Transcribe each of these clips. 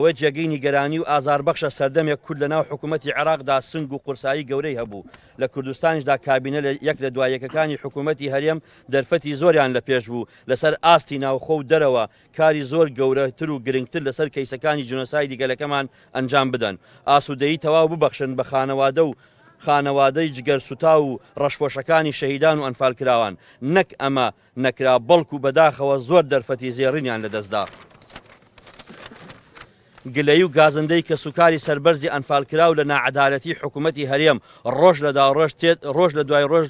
ئەوە جێگەی نیگەرانی و ئازاربەخشە سەردەمێک کورد لەناو حکوومەتی عێراقدا سنگ و قورسایی گەورەی هەبوو، لە کوردستانیشدا کابینە لە یەک لە دوا یەکەکانی حکوومەتی هەرێم دەرفەتی زۆریان لە پێش بوو لەسەر ئاستی ناوخۆ و دەرەوە کاری زۆر گەورەتر و گرنگتر لەسەر کەیسەکانی جینۆسایدی گەلەکەمان ئەنجام بدەن ئاسوودەیی تەواو ببەخشن بە خانەوادە و خانەوادەی جگەرسوتاو و ڕەشپۆشەکانی شەهیدان و ئەنفالکراوان نەک ئەمە نەکرا، بەڵکو بەداخەوە زۆر دەرفەتی زێڕینیان لەدەستدا. گلەیی و گازندەی کەسوکاری سەربەرزی ئەنفالکراو لە ناعەدالەتی حکومەتی هەرێم ڕۆژ لە داڕۆژ تێت ڕۆژ لە دوای ڕۆژ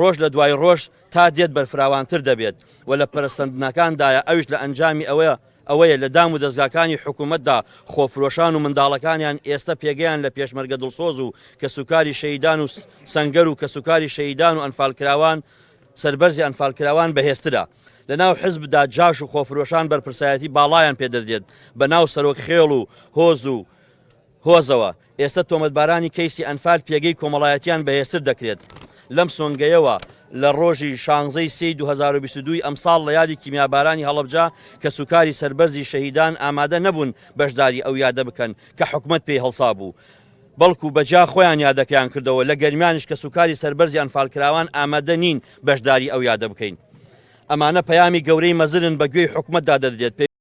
ڕۆژ لە دوای ڕۆژ تا دێت بەرفراوانتر دەبێت و لە پەرەسەندنەکاندایە ئەویش لە ئەنجامی ئەوەیە ئەوەیە لە دام و دەزگاکانی حکومەتدا خۆفرۆشان و منداڵەکانیان ئێستە پێگەیان لە پێشمەرگە دڵسۆز و کەسوکاری شەهیدان و سەنگەر و کەسوکاری شەهیدان و ئەنفالکراوان سەربەرزی ئەنفالکراوان بەهێزترە. لەناو حزبدا جاش و خۆفرۆشان بەرپرسایەتی باڵایان پێدەدرێت بەناو سەرۆک خێڵ و هۆز و هۆزەوە، ئێستە تۆمەتبارانی کەیسی ئەنفال پێگەی کۆمەڵایەتیان بەهێزتر دەکرێت. لەم سۆنگەیەوە لە ڕۆژی شانزەی سێی 2022 ی ئەمساڵ لە یادی کیمیابارانی هەڵەبجە کەسوکاری سەربەرزی شەهیدان ئامادە نەبوون بەشداری ئەو یادە بکەن کە حکومەت پێی هەڵسابوو بەڵکو بە جیا خۆیان یادەکەیان کردەوە، لە گەرمیانیش کەسوکاری سەربەرزی ئەنفالکراوان ئامادە نین بەشداری ئەو یادە بکەین. ئەمانە پەیامی گەورەی مەزنن بە گوێی حکومەتدا دەدرێت.